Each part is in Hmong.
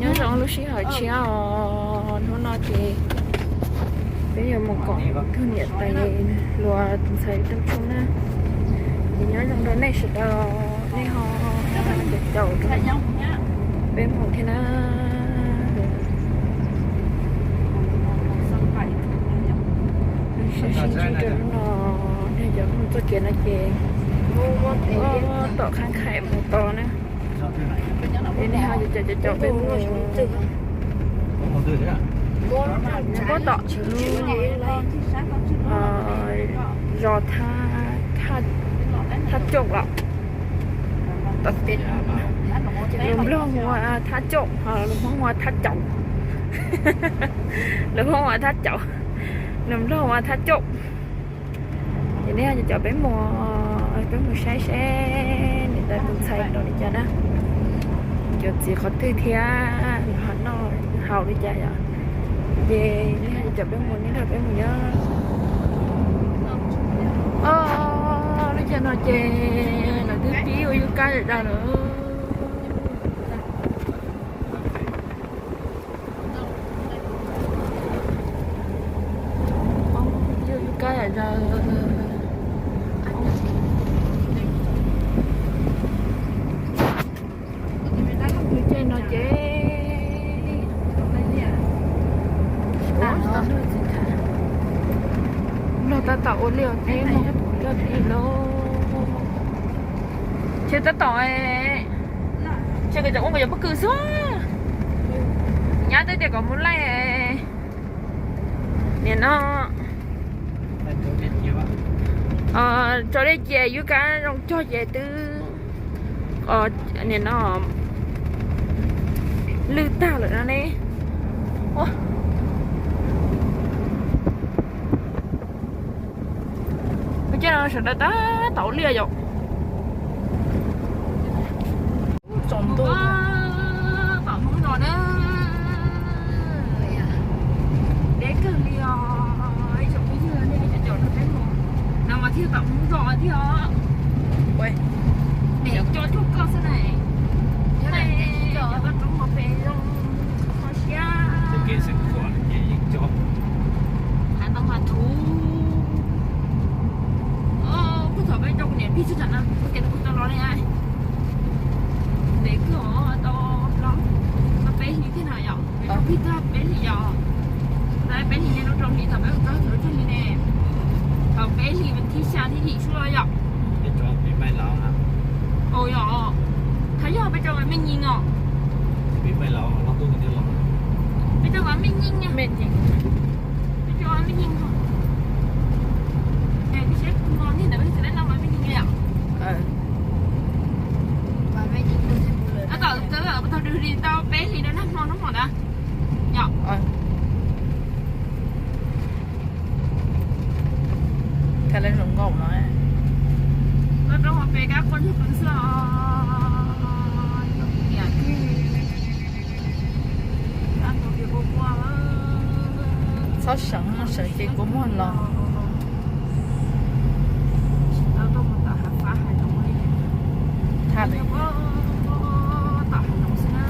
Nyob zoo lub sij hawm tshiab os, hnub no ces peb yuav mus koom tus niam tais hluas tus ntxhais Tooj Tshoob na. Ces nyob zoo rau nej sawv daws, nej ho caum caum rau peb mus thiab na. Sib ntsib rau hnub no, nej cov mus txoj kev no ces tom Khaab Khaim mus tod na. Es nej ho caum caum caum peb mus, mus puag tom lub zos Thaj Caum los, lus Nplog hu ua Thaj Caum, ho lus Hmoob hu ua Thaj Caum. Lus Hmoob ua Thaj Caum, lus Nplog ua Thaj Caum. Ces nej ho caum peb mus, peb mus saib seb niam tais tus ntxhais nrog li cas na, cov txiv qhov twg thiab nws ho noj haus li cas yom. Ces nej ho caum peb mus, nej nrog peb mus nyob. Lub caij no ces lawv twb pib ua yub kab zam dag lawm. Yub kab zam dag. Lub caij no ces Nplog tab tom ua liaj ua teb, Nplog teb lawm. Ces tab tom, ces koj cov ua koj cov pob kws xwb. Nyab twb tias kom mus laij, nim no tso dej cia yub kab zoo cog ces twb, nim no lwj tag lawm no ne. Lub caij no sawv daws tab tom ua liaj yom. Tsaus ntuj, tom Hmoob zos na. Deb kawg li os, ib tsoom phooj ywg nej caum caum rau peb mus. No mas thiaj tom Hmoob zos thiab os. Niam co cuag koj xwb na. Cov toj roob hauv pes zoo kho siab. Hav ntoo mas thuv. Kuv thaum peb coj kuv niam pig txog tam no, kuv tias kuv tau los li. Ntev kawg os, tau los tau peb hlis thiab na yom. Peb pig tag peb hlis yom. Tau peb hlis li no rau hlis thaum peb mus txog thaum tsawg hlis ne. Thaum peb hlis vas thib xya thib yim xwb yom. Ua yog, thaum yog peb cov vas me nyi os. Peb cov vas me nyi, peb cov vas me nyi os. Es peb seb kuv no niag ntawd peb tsis tau noj vas me nyi li os. Tab tom tau, tau, tau peb hlis rau nag hmo hnub hmo ntawd yom. Thaum lawv zoo nkauj no, los rau hauv pes kab quaj ntsuag qees xwb os. Txhob seev, seev ces kua muag los. Thaj li. Tom hav zoov xwb na.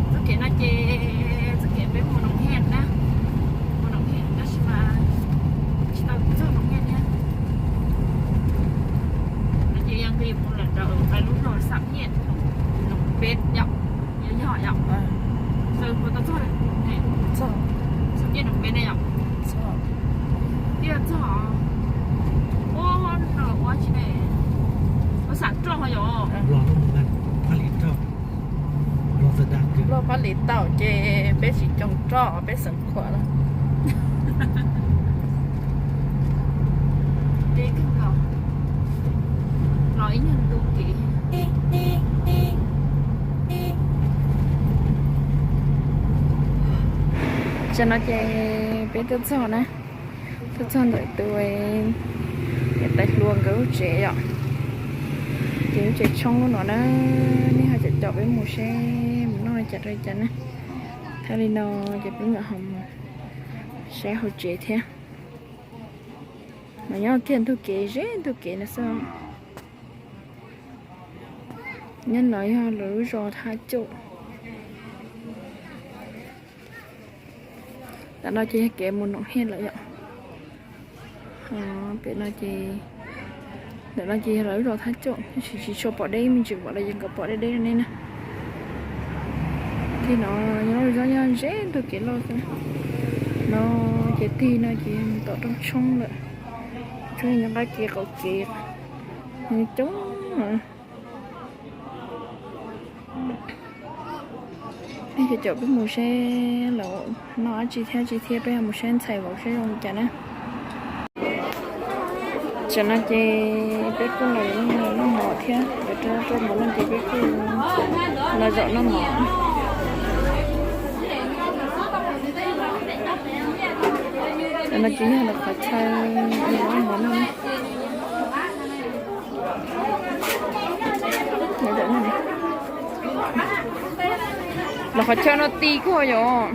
Txoj kev no ces txoj kev peb mus Noom Hiaj na. Mus Noom Hiaj tab sis mas tsis tau txog Noom Hiaj thiab. No ces yog nqis mus lawm ntawm lub zos Xam Hiaj, Noom Peb yom. Yog yog yom. Txog puas tau txog? Txog. Txog tiaj Noom Peb ne yom. Tiaj txog. Ua no ua tsis ne. Ua xam roj yom. Loj pab li tau ces peb tsis coob roj peb xeem khuam lawm. Los ib nyuag ntu kev. Tam no ces peb tuaj txog na, tuaj txog ntawm tus niam tais hluas nkawd lub tsev yom. Ces lub tsev tshoob lub no na, nej ho caum caum peb mus seb mus noj li cas rau li cas na. Thaum li no ces peb mam ho mus saib hauv tsev thiab. Mas nyob kiag ntug kev, ze ntug kev no xwb. Nyob no yog lawv lub zos Thab Caum. Tam no ces yog kev mus Noom Hej lawm yom. Pem no ces, ntawm no ces yog lawv lub zos Thab Caum, tab sis tsis tshua pom deb me ntsis, pom los yeej kom pom deb deb rau nej na. Tig no nyob lub zos nyob ze ntug kev loj xwb. No ces tig no ces yog mus tom rooj tshoob lawm. Tshoob nyob nqaj kev qaum kev, coob. Peb cov caum peb mus seb lawv noj dab tsi thiab tsis thiab, peb mus saib ntxhais vauv seb zoo li cas na. Tam no ces peb kuj los noj mov thiab, lawv rau mov no ces peb kuj los zaum noj mov. Tam no ces yog lawv qhov chaw noj mov no. Los qhov chaw no ti kawg yom.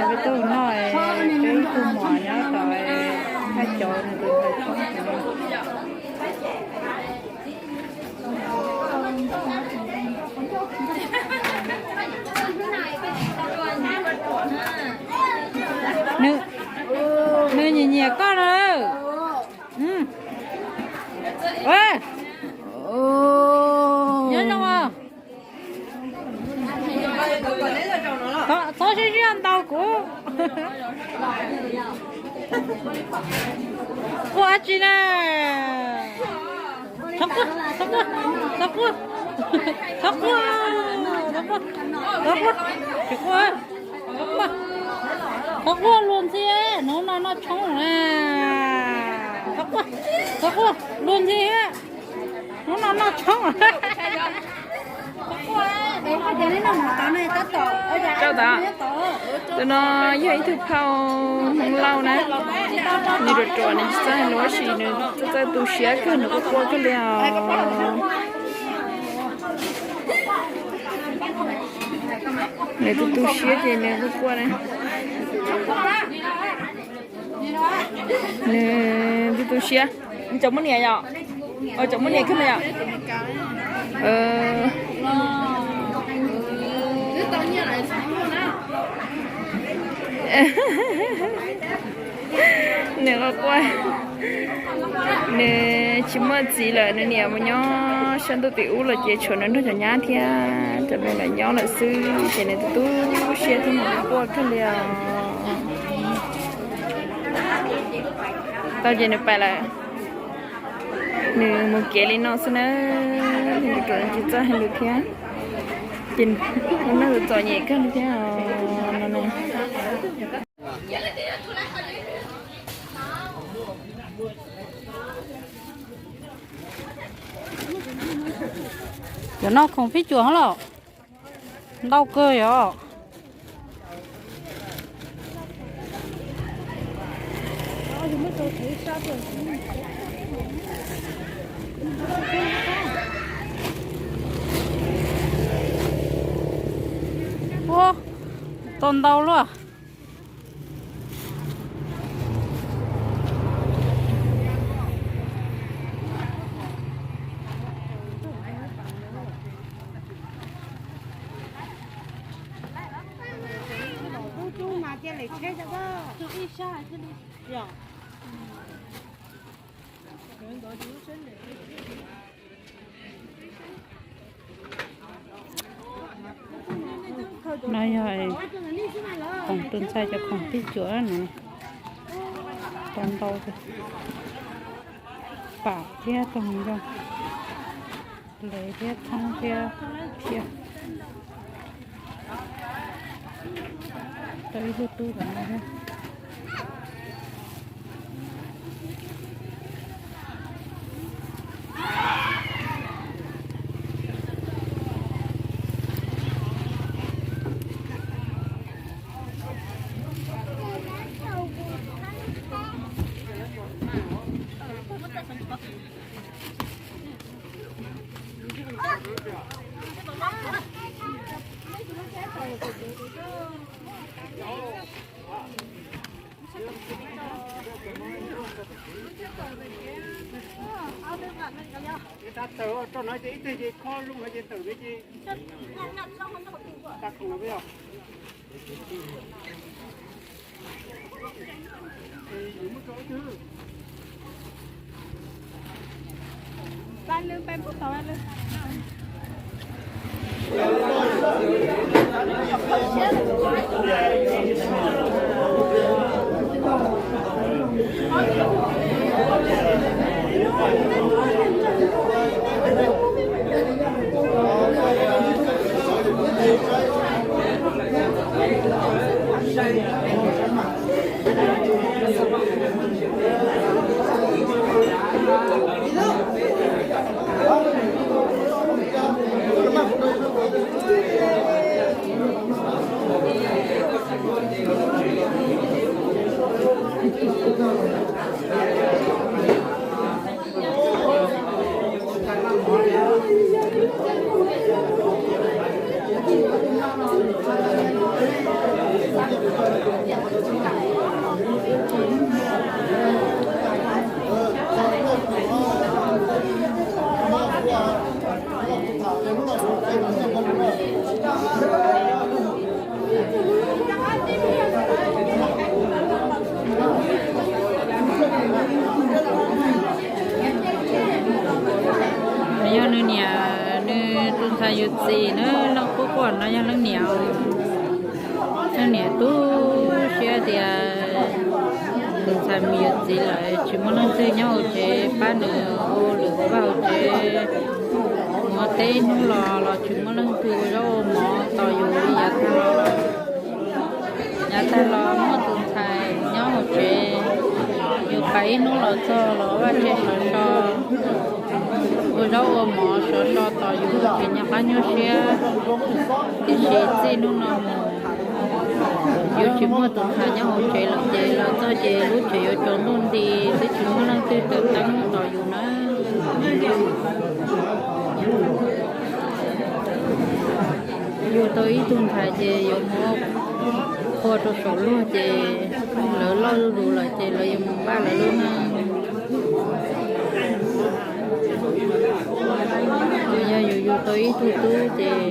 Peb tuaj noj, peb ib tug muam nyob tod, Thaj Cov nws tus ntxhais tshoob no. Nws nyiam nyiam koj no. Nyob zoo os. Txhob sib sib ntau kuv. Quaj dab tsi na? Txhob quaj, txhob quaj, txhob quaj, txhob quaj, txhob quaj, txhob quaj, tsis quaj, txhob quaj, txhob quaj luag ntxhi, hnub no noj tshoob na. Txhob quaj, txhob quaj luag ntxhi, hnub no noj tshoob. Rau tas, tus no yog ib tug phauj Hmoob Lauj na, nws ruam ruam nws tsis txawj hais lus tab sis nws txawj tu siab kawg, nws quaj quaj kawg li os. Nws tu tu siab ces nws quaj quaj na. Nws tu tu siab. Cov muaj niam yom? Cov muaj niam kawg li yom? Nws quaj quaj, nws tsis muaj txiv lawm, nws niam mus nyob sab ntuj tim ub lawm ces tshuav nws nrog cov nyab thiab cov me lawv nyob lawm xwb ces nws tu tu siab thiab nws quaj kawg li os. Tau ces nws pais lawm. Nws mus kev li no xwb na, nws ruam ruam tsis txawj hais lus thiab. Ces ua neej txom nyem kawg li thiab no na. Cov no khoom phij cuam los ntau kawg yom. Ua, tau ntau luaj. No yog khoom tus ntxhais cov khoom phij cuam no, tau ntau, pam thiab toog ntoo, lev thiab thoob thiab phiaj. Tau ib tug tub tom no thiab. Rab taws rau no ces ib teg ces khob zoo no ces tawm li ces ta khoom no yog. Yog nws niam, nws tus ntxhais yawm txiv na, leej quaj quaj no yog leej niam. Leej niam tu siab tias tus ntxhais mus yuav txiv lawm tsis muaj leej twg nyob hauv tsev pab nws ua lwm vaj hauv tsev. Mus teb ib hnub los los tsis muaj leej twg ua zaub ua mov tos yus li yav tag los. Yav tag los muaj tus ntxhais nyob hauv tsev, yus pais ib hnub los txog los vaj tse sov so, ua zaub ua mov sov so tos yus ces nyuag qab nyuaj siab. Tiam sis txij hnub no mus yuav tsis muaj tus ntxhais nyob hauv tsev lawm ces los txog ces lub tsev yuav tsaus ntuj nti, twb tsis muaj leej twg taws teeb tos yus na. Yug tau ib tug ntxhais ces yuav muab qhua rau saum luag ces lawv loj lus lawm ces lawv yuav mus npaj lawv lub neej. Yog yus yug tau ib tug tub ces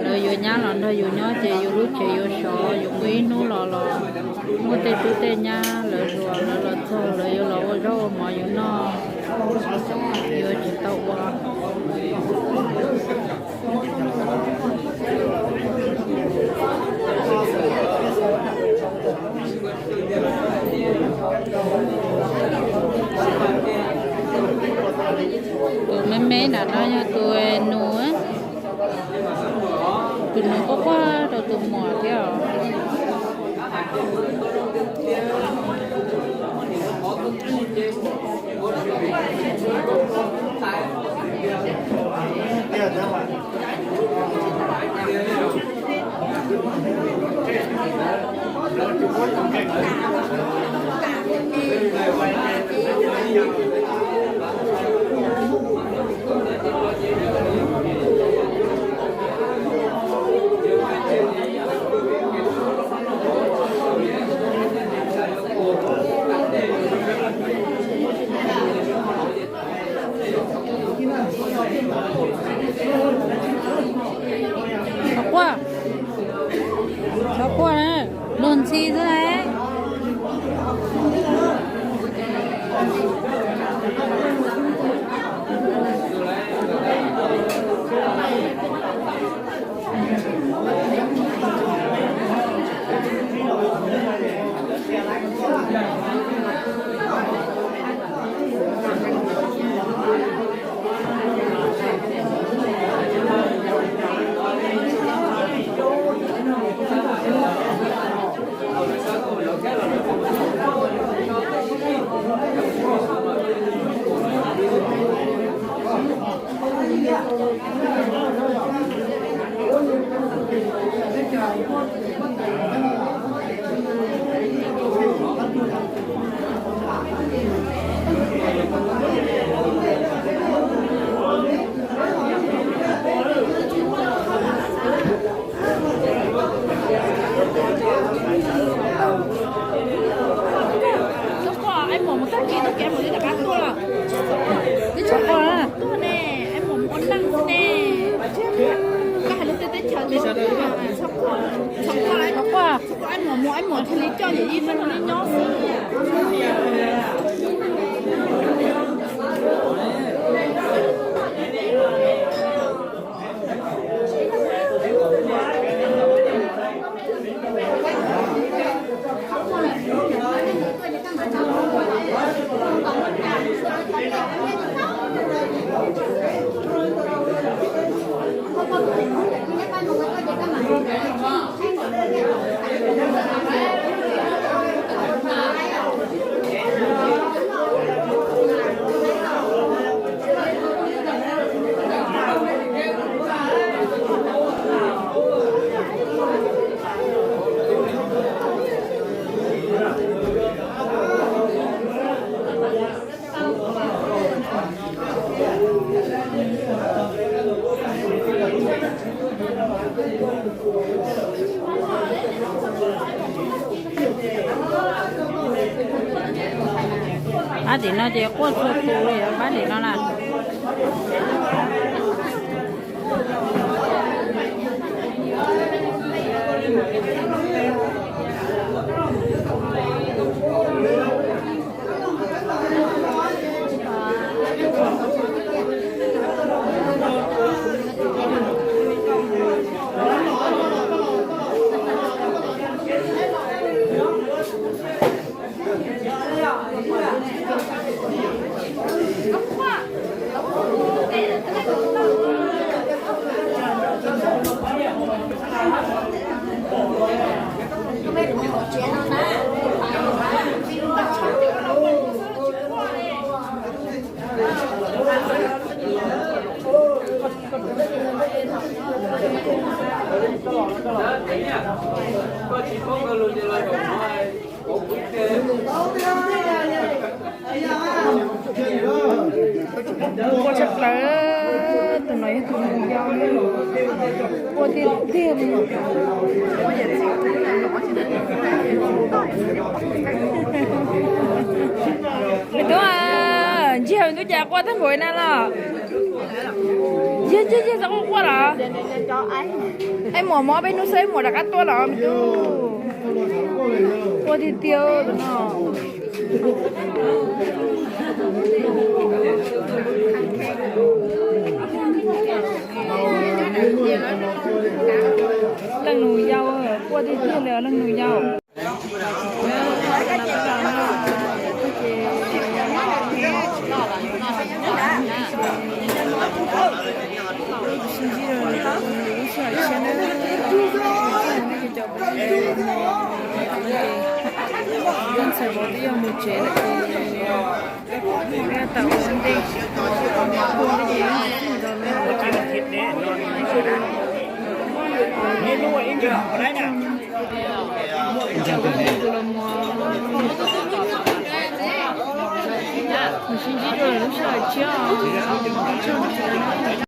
lawv yuav nyab los nrog yus nyob ces yus lub tsev yuav sov, yus mus ib hnub los los muaj tej tub tej nyab lawv hluas lawv los txog lawv yuav los ua zaub ua mov yus noj, yuav tsis tau ua. Tus me me nram no yog tus nus, tus nus quaj quaj rau tus muam thiab os. Tsov quaj, tsov quaj na, luag ntxhi xwb na. Pab tim no ces quaj txhua tus li, pab tim no na. Quaj tshaj plaws, tus no yog tus nus yau, quaj tiag tiag li. Me tub, ntsig heev ntub cas quaj tag npaum na los? Yog ntsig ntsig txhob quaj quaj los? Ej, muam, mob peb hnub xwb, ej, muam rov qab tuaj los me tub. Quaj tiag tiag tus no. Leej nus yau, quaj tiag tiag li leej nus yau. Ntxhais vauv twb yog mus tsev lawm ces tau ua ntej, ua ntej ces tus los mus, mus sib ntsib dua lub sij hawm tshiab os.